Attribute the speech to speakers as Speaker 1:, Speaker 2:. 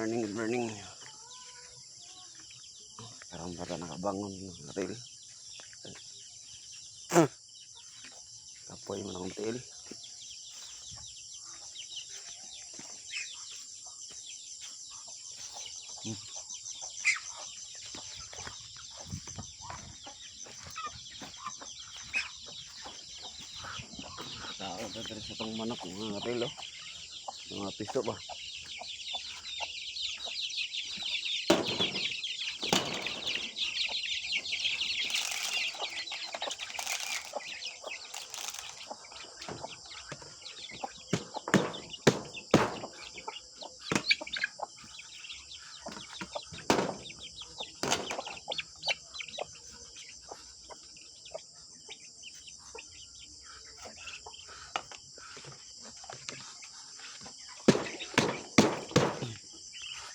Speaker 1: Morning, good morning. Karon pa ta nakabangon, mga katil. Kapoy man akong tiil. Tao na diri sa tong manok, mga katil, oh. Mga piso ba?